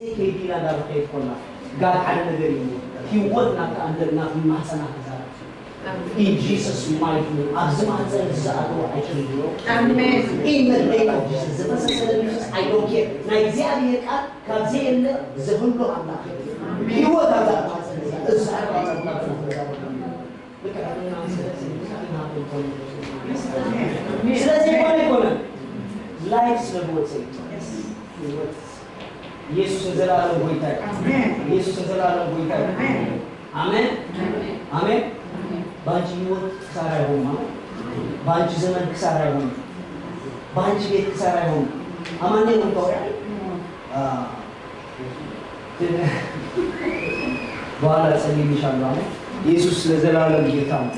ከይዲላ ዳር ከይድ ኮላ ጋር ሓደ ነገር እዩ። ህይወት ናብቲ ኣንደር ናብ ማህፀና ተዛረብ። In Jesus mighty name ኣብዚ ማህፀን ዝኣተወ ኣይጭርድዮ። ኣሜን። In the name of Jesus ዝፈሰሰ ደም ኢየሱስ I don't care። ናይ እግዚኣብሔር ቃል ካብ ዘየለ ዘህሎ ኣምላኽ እዩ። ህይወት ኣብዛ ማህፀን እዛ እዛ ስለዚ ይኮነ ይኮነ ላይፍ ስለ ህይወት ሰይጣን ኢየሱስ ለዘላለም ጎይታ እዩ። ኢየሱስ ለዘላለም ጎይታ እዩ። አሜን አሜን። በአንቺ ህይወት ክሳራ አይሆንም። በአንቺ ዘመን ክሳራ አይሆንም። በአንቺ ቤት ክሳራ አይሆንም። አማን ነው። በኋላ ጸልይልሻለሁ። አሜን። ኢየሱስ ለዘላለም ጌታ ነው።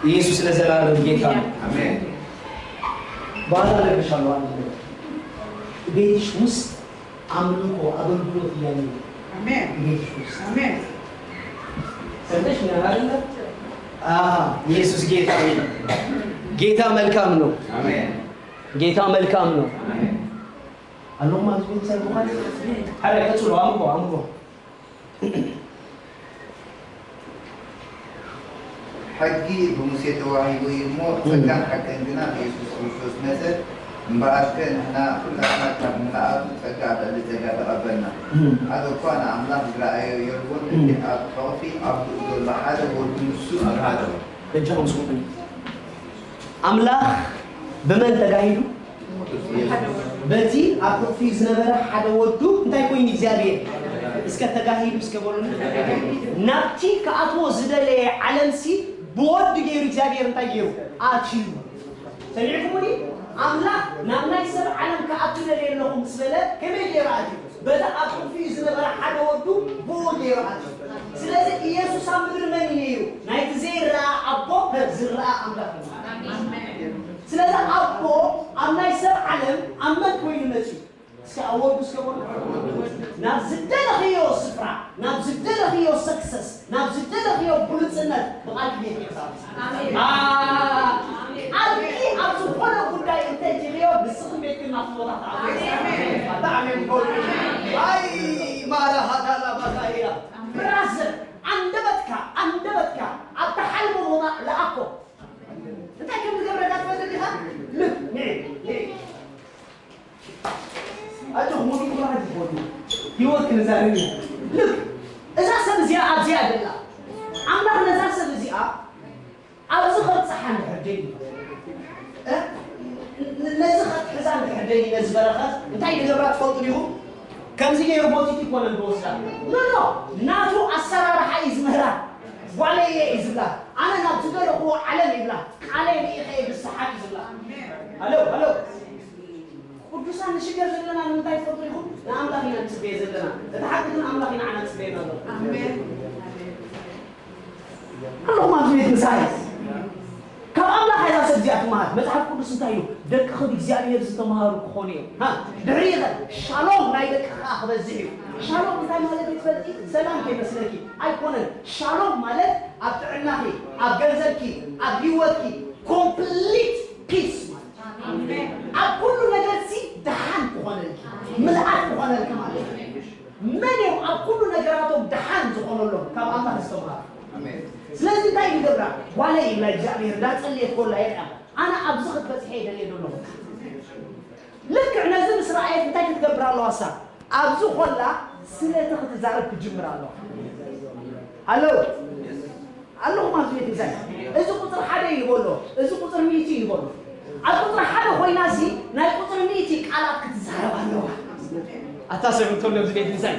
ኢየሱስ ለዘላለም ጌታ ነው። አሜን። በኋላ እነግርሻለሁ አንድ ነገር። ቤትሽ ውስጥ አምልኮ አገልግሎት እያለ ነው። አሜን። ቤትሽ ውስጥ አሜን። ሰምተሽ ነው አይደለ? አዎ፣ ኢየሱስ ጌታ ነው። ጌታ መልካም ነው። አሜን። ጌታ መልካም ነው። አሜን። አለሁም አዝቤት ሳይሆን ሐረ ቀጥሎ አምቦ አምቦ ሕጊ ብሙሴ ተዋሂቡ እዩ እሞ፣ ጸጋን ሓቅን ግና ብየሱስ ክርስቶስ መጸ። እምበኣርከ ንሕና ኩላትና ካብ ምልኣቱ ጸጋ ኣብ ልዕሊ ጸጋ ተቐበልና። ሓደ እኳ ንኣምላኽ ዝረኣዮ የልቦን፣ እቲ ኣብ ሕቑፊ ኣቦኡ ዘሎ ሓደ ወዱ ንሱ ኣብርሃ። በጃኹም ስምዑኒ። ኣምላኽ ብመን ተጋሂዱ? በቲ ኣብ ሕቑፊ ዝነበረ ሓደ ወዱ እንታይ ኮይኑ እግዚኣብሔር? እስከ ተጋሂዱ እስከ በሉኒ። ናብቲ ክኣትዎ ዝደለየ ዓለምሲ ብወዲ ገይሩ እግዚኣብሔር እንታይ ገይሩ? ኣትዩ። ሰሚዕኩምኒ? ኣምላኽ ናብ ናይ ሰብ ዓለም ክኣቱ ደልየ ኣለኹ ምስ በለ ከመይ ገይሩ ኣትዩ? በቲ ኣብ ሕቑፊ ዝነበረ ሓደ ወዱ ብኡ ገይሩ ኣትዩ። ስለዚ ኢየሱስ ኣብ ምድሪ መን እዩ ነይሩ? ናይቲ ዘይረኣ ኣቦ ዝረኣ ኣምላኽ እዩ። ስለዚ ኣቦ ኣብ ናይ ሰብ ዓለም ኣብ መን ኮይኑ መፅዩ? እስከ ኣብ ወዱ እስከ በሉ። ናብ ዝደለኽዮ ስፍራ፣ ናብ ዝደለኽዮ ሰክሰስ፣ ናብ ዝደለኽዮ ብሉፅነት ብቓልኪ ቤት ይሕሳብ። ቃልኪ ኣብ ዝኾነ ጉዳይ እንተእቲኽዮ ንስኽን ቤትክን ናብቲ ቦታ ትኣትዎ። ኣታ ኣሜን በሉ። ኣይ ማራ ሃዳላ ባታ ኢላ ብራዘር፣ ኣንደበትካ ኣንደበትካ ኣብታ ሓልሞ ቦታ ለኣኮ። እንታይ ከም ዝገብረካ ትፈልጥ ዲኻ? ልብ ንዒ ንዒ ኣጆኹ ሙሉ ኩሉ ሓንቲ ትኾኑ ህይወት ክንዛረብ ኢና። ልብ እዛ ሰብ እዚኣ ኣብዚኣ ደላ ኣምላኽ ነዛ ሰብ እዚኣ ኣብዚ ኸብጽሓ እንድሕር ደልዩ እ? ነዚ ኸትሕዛ እንድሕር ደልዩ ነዚ በረኸት እንታይ ክገብራ ትፈልጡ ዲኹም? ከምዚ ገይሩ ሞቲት ይኮነን ዝወስዳ ኖ ኖ ናቱ ኣሰራርሓ እዩ ዝምህራ። ጓለየ እዩ ዝብላ ኣነ ናብ ዝደለኽዎ ዓለም ይብላ ቃለይ ርኢኸ ብስሓቅ እዩ ዝብላ። ሃሎ ሃሎ ቅዱሳን ንሽገር ዘለና ንምንታይ ትፈልጡ ኢኹም? ንኣምላኽ ኢና ንጽበየ ዘለና። እቲ ሓቂ ግን ኣምላኽ ኢና ንጽበየ ኣሎ። ኣለኹም ኣብዚ ቤት ምሳይ ካብ ኣምላኽ እዛ ሰብ እዚኣ ትመሃር። መጽሓፍ ቅዱስ እንታይ ኢሉ? ደቅኺ ብእግዚኣብሔር ዝተምሃሩ ክኾኑ እዮም። ድሕሪ ሻሎም ናይ ደቅኻ ክበዝሕ እዩ። ሻሎም እንታይ ማለት እዩ ትፈልጢ? ሰላም ከይመስለኪ ኣይኮነን። ሻሎም ማለት ኣብ ጥዕናኺ፣ ኣብ ገንዘብኪ፣ ኣብ ህይወትኪ ኮምፕሊት ፒስ ማለት እዩ። ኣብ ኩሉ ነገርሲ ደሓን ክኾነልኪ ምልኣት ክኾነልኪ ማለት እዩ። መን እዮም ኣብ ኩሉ ነገራቶም ደሓን ዝኾነሎም? ካብ ኣምላኽ ዝተምሃሩ። ስለዚ እንታይ ይገብራ? ጓለይ ይብላ እግዚኣብሔር እንዳጸለየት ኮላ የርያ ኣነ ኣብዚ ክትበጽሐ ይደልየ ዘለኹ። ልክዕ ነዚ ምስ ረኣየት እንታይ ክትገብር ኣለዋ እሳ? ኣብዚ ኮላ ስለቲ ክትዛረብ ክጅምር ኣለዋ። ኣሎ ኣለኹም ኣብዚ ቤት ምሳይ እዚ ቁፅር ሓደ እዩ በሎ፣ እዚ ቁፅር ሚእቲ እዩ በሎ። ኣብ ቁፅሪ ሓደ ኮይና ሲ ናይ ቁፅሪ ሚእቲ ቃላት ክትዛረብ ኣለዋ። ኣታ ሰብ እንተሎ ኣብዚ ቤት ምሳይ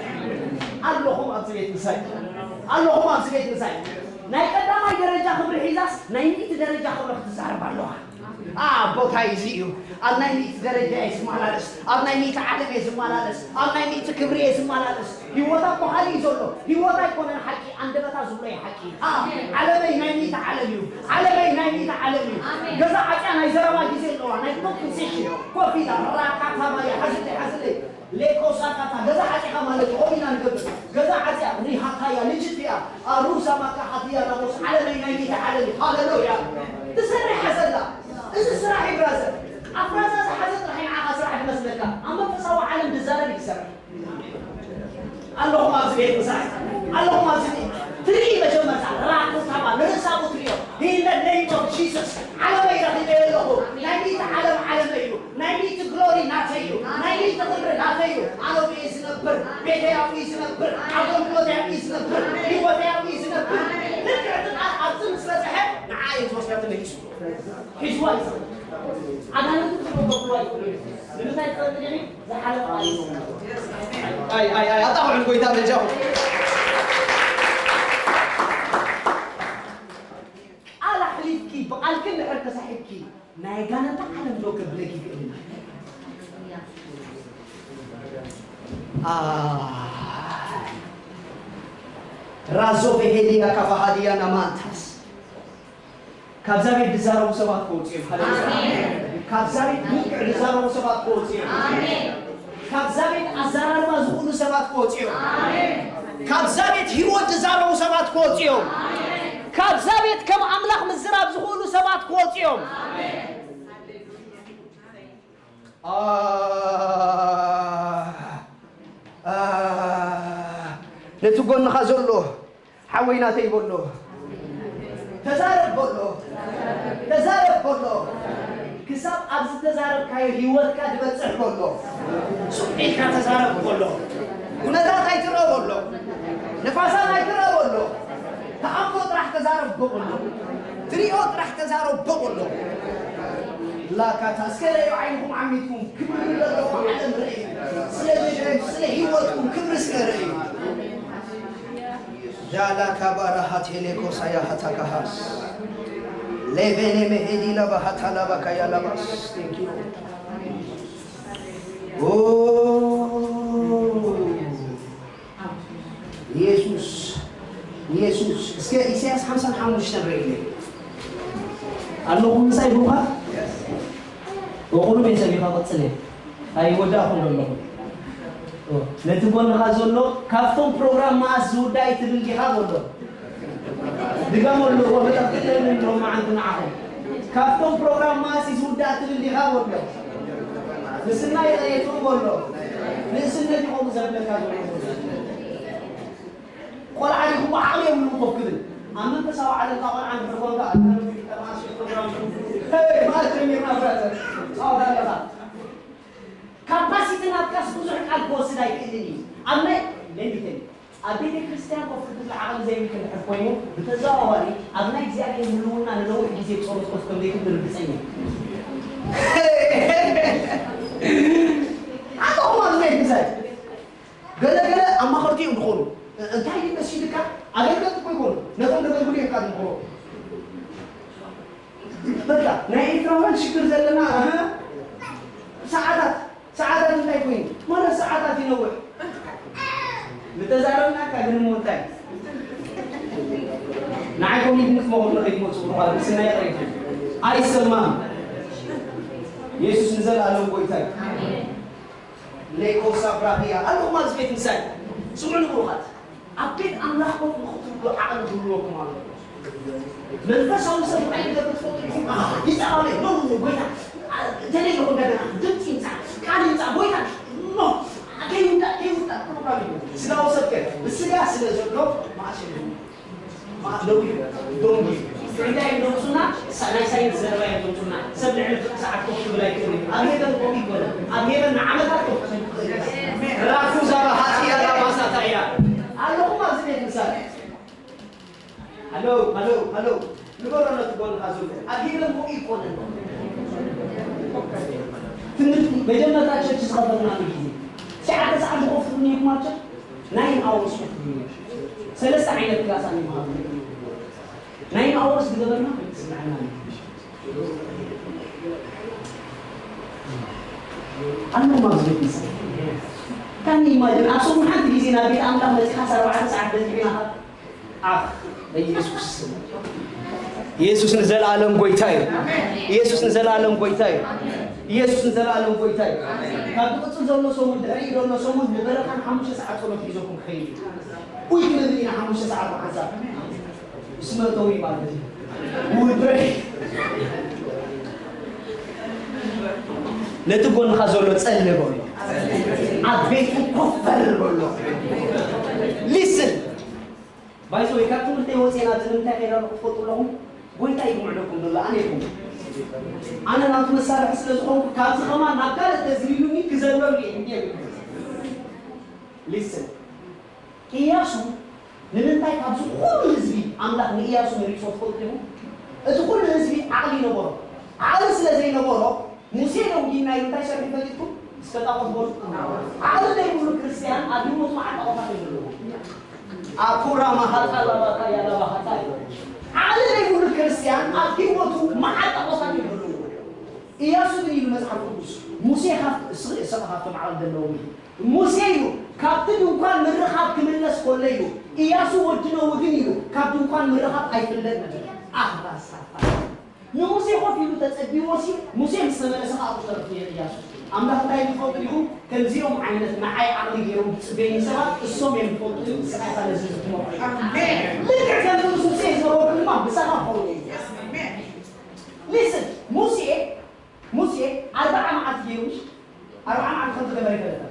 ኣለኹም ኣብዚ ቤት ምሳይ ኣለኹም ኣብዚ ቤት ምሳይ ናይ ቀዳማይ ደረጃ ክብሪ ሒዛስ ናይ ሚእቲ ደረጃ ክብሪ ክትዛረብ ኣለዋ። ኣብ ቦታይ እዚ እዩ ኣብ ናይ ሚእቲ ደረጃ እየ ዝመላለስ፣ ኣብ ናይ ሚእቲ ዓለም እየ ዝመላለስ፣ ኣብ ናይ ሚእቲ ክብሪ እየ ዝመላለስ። ህይወታ እኮ ካልእ እዩ ዘሎ። ህይወታ ኣይኮነን ሓቂ፣ ኣንደበታ ዝብሎ እዩ ሓቂ። ዓለመይ ናይ ሚእቲ ዓለም እዩ። ዓለመይ ናይ ሚእቲ ዓለም እዩ። ገዛ ዓፅያ ናይ ዘረባ ግዜ ኣለዋ። ናይ ኮምፕንሴሽን ኮፊታ ራካታማ እያ። ሓዝለይ ሓዝለይ ሌኮሳካታ ገዛ ዓፂኻ ማለት እዩ። ኦሚና ንገብር ገዛ ዓፅያ ሪሃካያ ልጅትያ ኣሩሳ ማካሓትያ ናቦስ ዓለመይ ናይ ሚእቲ ዓለም እዩ። ሃሌሉያ። ትሰርሕ ሓዘላ እዚ ስራሕ እዩ ብራዘር። ኣፍራዛ ዝሓዘ ጥራሕ ንዓኻ ስራሕ ዝመስለካ ኣብ መንፈሳዊ ዓለም ዝዛረብ እዩ ዝሰርሕ። ኣለኹም ኣብዚ ቤት ምሳይ ኣለኹም ኣብዚ ቤት ትርኢ መጀመርታ ራእሲ ሳባ ንርእሳቡ ትሪኦ። In the name of Jesus ዓለመይ ረኺበ ኣለኹ። ናይ ሚእቲ ዓለም ዓለመይ እዩ። ናይ ሚእቲ ግሎሪ ናተይ እዩ። ናይ ሚእቲ ክብሪ ናተይ እዩ። ኣነ ኣብኡ እየ ዝነብር። ቤተይ ኣብኡ እዩ ዝነብር። ኣገልግሎተይ ኣብኡ እዩ ዝነብር። ህይወተይ ኣብኡ እዩ ዝነብር። ልክዕ እቲ ቃል ኣብዚ ምስ በጽሐ ንዓ እየ ዝወስዳ ተመሊሱ ሒዝዋ እዩ። ኣጋንንቲ ክጥበብዋ ይኽእሉ እዮም። ንምንታይ ትፈልጥ ዲኺ? ዝሓለፈ ኣይ ኣይ ኣይ ኣጣቕዑ ንጎይታ በጃኹም። ቃል ኣሕሊፍኪ ብቓልኪ እንድሕር ተሳሒብኪ ናይ ኣጋንንታ ዓለም ዶ ከብለኪ ይኽእል? ራዞ ቬሄዲያ ካፋሃዲያ ናማንታስ ካብዛ ቤት ዝዛረቡ ሰባት ክወፁ እዮም። ሃሌሉያ። ካብዛ ቤት ብልክዕ ዝዛረቡ ሰባት ክወፁ እዮም። ካብዛ ቤት ኣዘራርባ ዝኽእሉ ሰባት ክወፁ እዮም። ካብዛ ቤት ህይወት ዝዛረቡ ሰባት ክወፁ እዮም። ካብዛ ቤት ከም ኣምላኽ ምዝራብ ዝኽእሉ ሰባት ክወፁ እዮም። ኣ፣ ኣ፣ ነቲ ጎንኻ ዘሎ ሓወይ ናተይ በሎ። ተዛረብ በሎ። ተዛረብ በሎ። ክሳብ ኣብ ዝተዛረብካዮ ህይወትካ ዝበጽሕ በሎ። ሱቕ ኢልካ ተዛረብ በሎ። ኩነታት ኣይትረአ በሎ። ንፋሳት ኣይትረአ በሎ። ተኣምሮ ጥራሕ ተዛረብ በሎ። ትሪኦ ጥራሕ ተዛረብ በሎ። ላካታ እስከ ረእዩ ዓይንኹም ዓሚትኩም ክብሪ ዘለዎ ዓለም ረእዩ። ስለ ልጅ ስለ ህይወትኩም ክብሪ እስከ ረእዩ። ጃላ ካባራ ሃቴሌ ኮሳያ ሃታካሃስ ሌቬኔ መሄዲ ላባሃታ ላባካያ ላባስ። Thank you. ኦ ኢየሱስ ኢየሱስ። እስከ ኢሳያስ ሓምሳን ሓሙሽተን ርእይለይ ኣለኹም ምሳይ ብኳ ወቑሉ ቤተሰብ ኢኻ። ቀጽለ ኣይወዳእኹም ዘለኹም። ነቲ ጎንኻ ዘሎ ካብቶም ፕሮግራም መዓስ ዝውዳእ ትብል ዲኻ ዘሎ? ድገመሉ እኮ መጠፍጥለኒ ሎማዓንቲ ንዓኹም። ካብቶም ፕሮግራም መዓስ ዝውዳእ ትብል ዲኻ ዘሎ? ንስና ይቕሬቱ በሎ። ንእስነት ይኸውን ዘብለካ ዘሎ። ቆልዓ ዲኹ ብዓቕሊ የብሉን ኮፍ ክብል። ኣብ መንፈሳዊ ዓለም ካብ ቆልዓ እንድሕር ኮንካ፣ ኣብ መንፈሳዊ ፕሮግራም፣ ሄይ፣ ማለት ጀሚርና ብራዘር። ጻወት ኣለኻ። ካፓሲቲ ናትካስ ብዙሕ ቃል ክወስድ ኣይክእልን እዩ። ኣብ ናይ ለሚተን ኣብ ቤተ ክርስቲያን ኮፍ ክትብል ዓቕሊ ዘይብልካ እንድሕር ኮይኑ፣ ብተዘዋዋሪ ኣብ ናይ እግዚኣብሔር ህልውና ንነዊሕ ግዜ ጸሎት ኮፍ ከም ዘይትብል ርግጸኛ እየ። ኣታኹም ኣብ ናይ ግዛይ ገለ ገለ ኣማኸርቲ እዮም ዝኾኑ። እንታይ እዩ መሲልካ? ኣገልገልቲ እኮ ይኮኑ። ነቶም ደገልግሉ እዮም ካብ ምኽሮ። በቃ ናይ ኤርትራውያን ሽግር ዘለና፣ ኣሀ፣ ሰዓታት፣ ሰዓታት እንታይ ኮይኑ? ማለት ሰዓታት ይነውሕ። ምተዛረብናካ ግን እሞ እንታይ? ንዓይ ኮሚት ምትመኹ ንኸይትመጽኡ ብኳል ምስና ይቕሬቱ። ኣይሰማም። የሱስ ንዘለኣለም ጎይታ እዩ። ሌኮ ሳብራህያ ኣለኹም ኣብዚ ቤት ምሳይ። ስምዑ ንብሩኻት። ኣብ ቤት ኣምላኽ ኮፍ ንኽትብሉ ዓቕሊ ክህልወኩም ኣሎ። መንፈሳዊ ሰብ እንታይ ነገር ክትፈልጡ ኢኹም? ይጻባለ፣ ኖ፣ ኖ፣ ጎይታ፣ ተለይ ይኹን እንደገና ድምፂ ይምጻእ፣ ቃል ይምጻእ፣ ጎይታ፣ ኖ፣ ከይውዳእ፣ ከይውዳእ፣ ፕሮግራም እዩ። ስጋዊ ሰብ ከ፣ ብስጋ ስለ ዘሎ፣ ማእሰር እዩ። ማእለዊ፣ ዶንጊ፣ እንታይ እዮም ዘምጹና? ሳ-፣ ናይ ሳይንስ ዘረባ እዮም ዘምጹና። ሰብ ልዕሊ ፍርቂ ሰዓት ኮፍ ክብል ኣይክእልን እዩ። ኣብ ሄቨን ኮፍ ይኮነ። ኣብ ሄቨን ንዓመታት ኮፍ ክብል ይኽእል እዩ። ራፉ ዛባ ሃፂያ ዛባ ሳታ እያ። ኣለኹም ኣብዚ ቤት ምሳሌ። ሃሎ፣ ሃሎ፣ ሃሎ። ንገሮ ነቲ ጎንኻ ዘሎ። ኣብ ሄቨን ኮፍ ይኮነ። ትምህርቲ መጀመርታ ቸርች ዝኸፈትናሉ ግዜ። ትሽዓተ ሰዓት ኮፍ ትብሉ ነይርኩም ኣብ ቸርች? ናይን ኣወርስ ኮፍ ትብሉ ነይርኩም። ሰለስተ ዓይነት ክላስ ኣሎ ይበሃል። ናይን ኣወርስ ዝገበርና ስምዕና ኣሎ። ኣነ ማዝበት ይስ ካን ኢማጅን ኣብ ሰሙን ሓንቲ ግዜ ናብ ቤት ኣምላኽ መጺኻ ኣርባዕተ ሰዓት በዚሕና። ኣኽ በኢየሱስ ስም። ኢየሱስ ንዘለኣለም ጎይታ እዩ። ኢየሱስ ንዘለኣለም ጎይታ እዩ። ኢየሱስ ንዘለኣለም ጎይታ እዩ። ካብ ዝቕጽል ዘሎ ሰሙን ድሕሪ ዘሎ ሰሙን ንበረኻን ሓሙሽተ ሰዓት ጸሎት ሒዞኩም ክኸይድ እዩ። ኡይ ክንብል ኢና ሓሙሽተ ሰዓት ብሓንሳብ። ስመተዊ ማለት እዩ። ውድረይ ነቲ ጎንኻ ዘሎ ጸሊ በሎ። ኣብ ቤቱ ኮፍ በል በሎ። ባይዘወይ ካብ ትምህርተይ ወፅየ ናብዚ ንምንታይ ከይዳ ኣለኹ ትፈልጡ ኣለኹም? ጎይታ እዩ ዝምዕደኩም ዘሎ ኣነ ይኹም ኣነ ናቱ መሳርሒ ስለ ዝኾንኩ ካብዚ ከማን ናብ ካልእ ተዝሊሉኒ ክዘልበሉ እየ እንዲ ሊስን ኢያሱ ንምንታይ ካብዚ ኩሉ ህዝቢ ኣምላኽ ንኢያሱ መሪፅዎ ትፈልጡ ኢኹም? እቲ ኩሉ ህዝቢ ዓቕሊ ይነበሮ። ዓቕሊ ስለ ዘይነበሮ ሙሴ ደንጊና ኢሉ እንታይ ሰሪሑ ፈሊጥኩም? እስከ ጣዖት በሉ። ዓቕሊ ዘይብሉ ክርስትያን ኣብ ህይወቱ መዓት ጣዖታት እዮም ዘለዉ። ኣኩራ ማሃጣ ላባካ ያላባሃታ እዩ። ዓቕሊ ዘይብሉ ክርስትያን ኣብ ህይወቱ መዓት ጣዖታት እዮም ዘለዉ። ኢያሱ ግን ኢሉ መጽሓፍ ቅዱስ ሙሴ ካብቲ እስኺ እስኻ ካብቶም ዓቕሊ ዘለዎም እዩ። ሙሴ ኢሉ ካብቲ ድንኳን ምርኻብ ክምለስ ከሎ ኢሉ ኢያሱ ወዲ ነዊ ግን ኢሉ ካብ ድንኳን ምርኻብ ኣይፍለጥ ነበር። ኣኽባሳፋ ንሙሴ ኮፍ ኢሉ ተጸቢዎ ሲ ሙሴ ምስ ተመለሰ ከዓ ቁጠር ፍየል እያሱ ኣምላኽ እንታይ ዝፈልጡ ኢኹም ከምዚኦም ዓይነት ንዓይ ዓቕሊ ገይሮም ዝጽበይኒ ሰባት እሶም እዮም ዝፈልጡ እዩ ንስኻ ኢኻ ነዚ ዝትመቑ ልክዕ ከምዚ ምስ ሙሴ ዝነበሩ ድማ ምሳኻ ክኸውን እዩ ሊስን ሙሴ ሙሴ ኣርባዓ መዓልቲ ገይሩ ምሽ ኣርባዓ መዓልቲ ከም ዝገበረ ይፈለጠ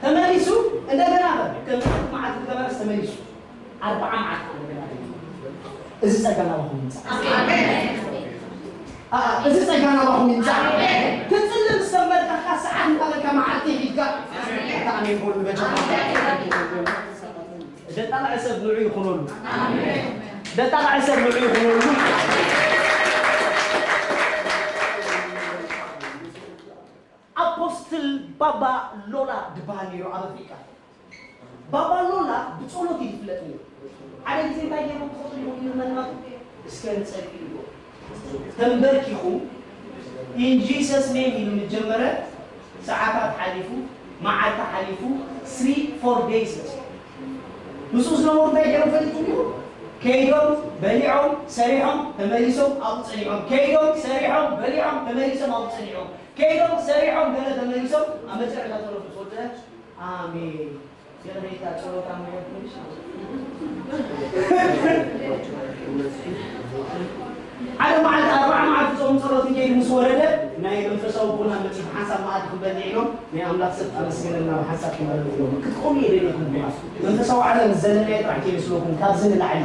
ተመሊሱ እንደገና ከም መዓልቲ ዝገበረስ ተመሊሱ ኣርባዓ መዓልቲ እንደገና እዚ ጸጋ ናባኹም ይምጻእ። ኣኣ፣ እዚ ጸጋ ናባኹም ይምጻእ። ትጽልም ዝተመልከካ ሰዓት እንዳበልካ መዓልቲ ሒድካ ኣታ ኣሜን በሉ በጃ። ደጣቕዐ ሰብ ንዑ ይኹነሉ። ደጣቕዐ ሰብ ንዑ ይኹነሉ። ኣፖስትል ባባ ሎላ ዝበሃል ነይሩ ኣብ ኣፍሪቃ። ባባ ሎላ ብጸሎት እዩ ዝፍለጥ ነይሩ። ሓደ ግዜ እንታይ ገይሮም ክኸዱ ይኾኑ ኢሉ መናቱ እስከ ንጸልእ ኢሉ ተንበርኪኹ in Jesus name ኢሉ ምጀመረ ሰዓታት ሓሊፉ መዓልቲ ሓሊፉ three four days በፂሑ። ምስኡ ዝነበሩ እንታይ ገይሮም ፈሊጡ እዩ? ከይዶም በሊዖም ሰሪሖም ተመሊሶም ኣብኡ ጸኒዖም። ከይዶም ሰሪሖም በሊዖም ተመሊሶም ኣብኡ ጸኒዖም። ከይዶም ሰሪሖም ገለ ተመሊሶም ኣብ መጨረሻ ተረፉ ዝወደአ ኣሜን። ይቕሬታ ጸሎት ኣሜን ትንሽ ሓደ መዓልቲ ኣርባዓ መዓልቲ ጾም ጸሎት እንከይዱ ምስ ወረደ ናይ መንፈሳዊ ቡና መጺ ሓንሳብ መኣዲ ክንበልዕ ኢሎም ናይ ኣምላኽ ሰብ ኣመስግነልና ብሓንሳብ ክንበልዕ ኢሎም ክትቆሙ እየ ደሊኹም መንፈሳዊ ዓለም ዘለናዮ ጥራሕ ከይመስለኩም ካብዚ ንላዕሊ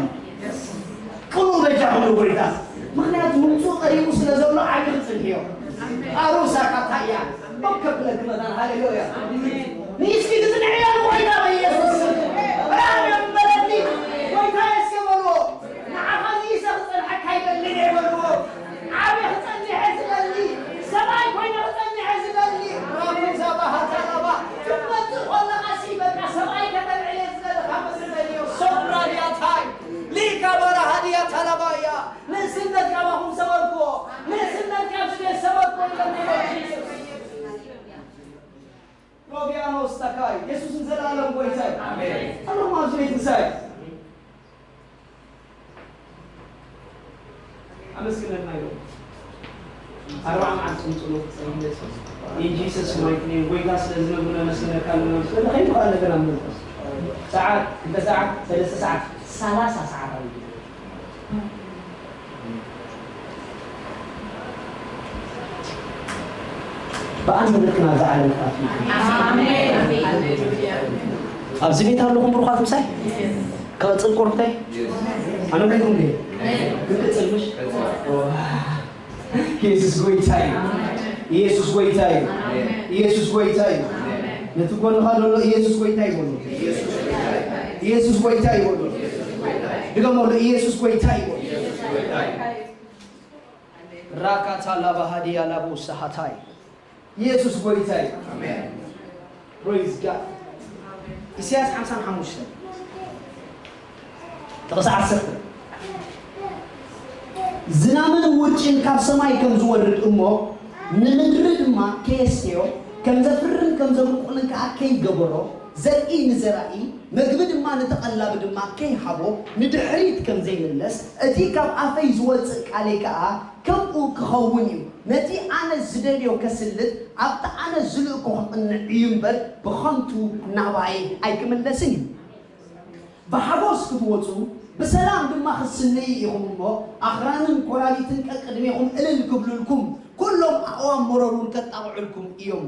ቅኑ በጃኹም ንጎይታ ምኽንያቱ ምምፅኡ ቀሪቡ ስለ ዘሎ ዓቢ ክፅንሕዮ ኣሮሳ ካብታ እያ በብ ከብለክ መታን ሃሌሉያ ንእስኪ ክፅንሕዮ ንጎይታ በኢየሱስ ስም ብርሃን እዮም በለኒ ጎይታ የስከ በልዎ ንዓኻ ንኢሰ ክፀንሐካ ይደልን እየ በልዎ ዓቢ ክፀንሐ ዝደሊ ሰብኣይ ኮይነ ክፀንሐ ዝደሊ ራኩዛ ባህታ ላባ ክትመፅእ ከለኻ ሲ በቃ ሰብኣይ ከተልዕል እየ ዝደሊ ካብ ምድሪ በልዮ ሶብራልያታይ ሊካ በረሃድያ ታላባያ ንእስነት ካባኹም ሰበርክዎ ንእስነት ካብ ስደት ሰበርክዎ ኢሎም ነይሮም ሮቢያኖስ ተካይ የሱስ ንዘለኣለም ጎይታይ ኣለኹም ኣብዚ ቤት ምሳይ ኣመስግነልና ኢሎም ኣርባዓ መዓልቲ ጾም ጸሎት ጸሊለ ኢን ጂሰስ ማይቲ ኔም ጎይታ ስለ ዝነግሩ ነመስግነካ ኣለና ስለ ከይኑ ከዓ እንደገና መንፈስ ሰዓት ክልተ ሰዓት ሰለስተ ሰዓት ሰላሳ ሰዓት ኣብ ብኣንድ ልክና ዝዓለም ፋት ኣብዚ ቤት ኣለኹም ብሩኻት ምሳይ ክቕጽል ቁርብተይ ኣነ ኮይኩም ድ ክንቅጽል ምሽ ኢየሱስ ጎይታ እዩ። ኢየሱስ ጎይታ እዩ። ኢየሱስ ጎይታ እዩ። ነቲ ጎንኻ ዘሎ ኢየሱስ ጎይታ ይበሉ። ኢየሱስ ጎይታ ይበሉ። ድገመሉ ኢየሱስ ጎይታ ይበሉ። ራካታ ላባሃዲያ ላቡ ሰሃታይ ኢየሱስ ጎይታ እዩ። Praise God። ኢሳያስ ሓምሳን ሓሙሽተን ጥቕሲ ዓሰርተ ዝናምን ውርጭን ካብ ሰማይ ከም ዝወርድ እሞ ንምድሪ ድማ ከየስተዮ ከም ዘፍርን ከም ዘብቁልን ከዓ ከይገበሮ ዘርኢ ንዘራኢ መግቢ ድማ ንተቐላቢ ድማ ከይሃቦ ንድሕሪት ከም ዘይምለስ እቲ ካብ ኣፈይ ዝወፅእ ቃለይ ከዓ ከምኡ ክኸውን እዩ። ነቲ ኣነ ዝደልዮ ከስልጥ ኣብቲ ኣነ ዝልእኮ ክቕንዕ እዩ እምበር ብኸንቱ ናባይ ኣይክምለስን እዩ። ብሓጎስ ክትወጹ ብሰላም ድማ ክትስነዩ ኢኹም እሞ ኣኽራንን ኮራቢትን ቀቅድሜኹም እልል ክብሉልኩም ኩሎም ኣእዋም መሮር እውን ከጣቕዑልኩም እዮም።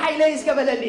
ሓይለይ እስከ በለኒ።